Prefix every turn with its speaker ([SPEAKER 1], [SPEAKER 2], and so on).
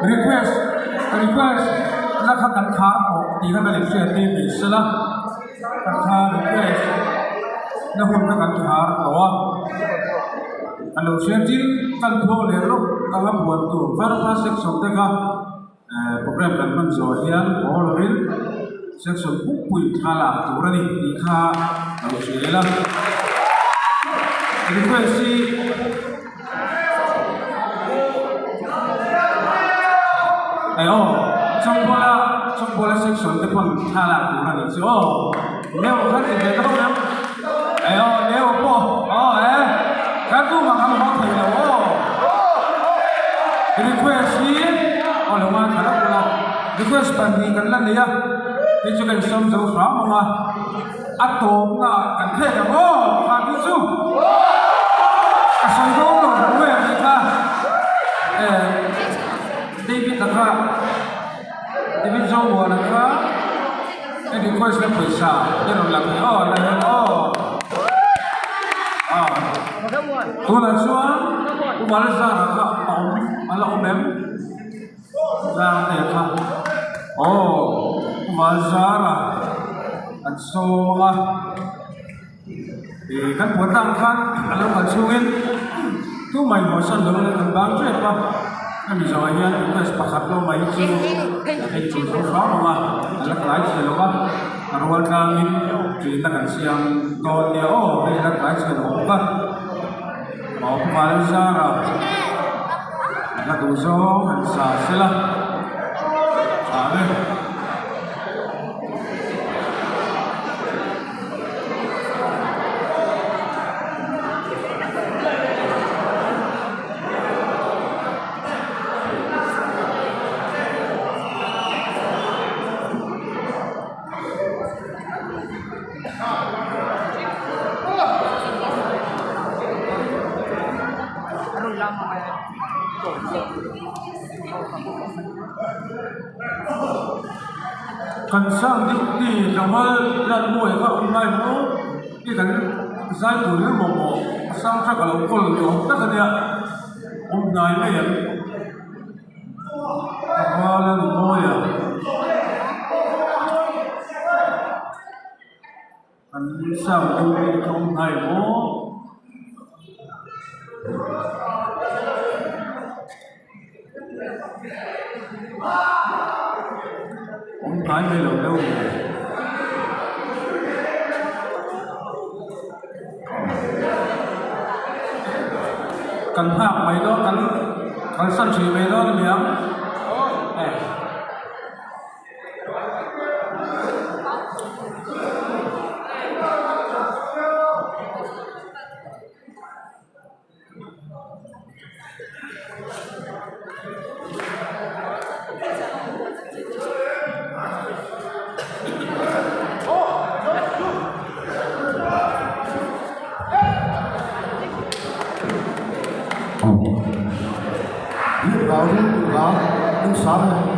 [SPEAKER 1] Request request na kha kan khar tawh tih kha kan inhriat tir ni sela ka kha request na hun kha kan khar tawh a a lo hriat tin kan thawh leh lawk anga buan tur varpa section te kha eh program kan hman zawh hian haw lovin section pumpuiin thla lak tur a ni tih kha a lo hria ila request hi. Eh aw chawngbuala chawngbuala section te pawn thla lak tur a nih chu aw neu kha ti ve ta em eh aw neu pawh aw eh kan tu mah kan haw thei lo aw request hi aw lo ngai khat a request pahnih kan la nei a hei chu ka insawm zo hram ang a. A tawpna kan khek ang aw kha tih chu a sawi dawn lo ru em tih kha eh David a kha David Zomuana kha a request na pawisa i rawn la thei aw la hian aw ah tunah chuan Pu Malzara kha a awm a la awm em Zangte kha aw Pu Malzara. An sawm a, ih kan puan tlang khan a lo kal chhungin tumah in hawnsan lo in an bang tep a, hemi zawhah hian request pakhat lo mai chu a hei chu zo hram ang a, a la tlai chhe lo va, a rual tlangin ṭihna kan siam dawn nia aw hei la tlai chhe lo bawk a, aw Pu Vanzara la duh zawng han sa sela amen. Kan sang deuh ti tlangval lan mawi kha awm ngai maw i kan zai tur hi mamawh a sang tha ka lo kawl ni awm tak ania awm hnai mai ang tlangval lan mawi a. Kan sang deuh ti kha awm hnai maw. Awm hnai mai lo deuh ni. Kan nghak mai dawn kan kalsan hrih mai dawn a ni ang eh. sang leh.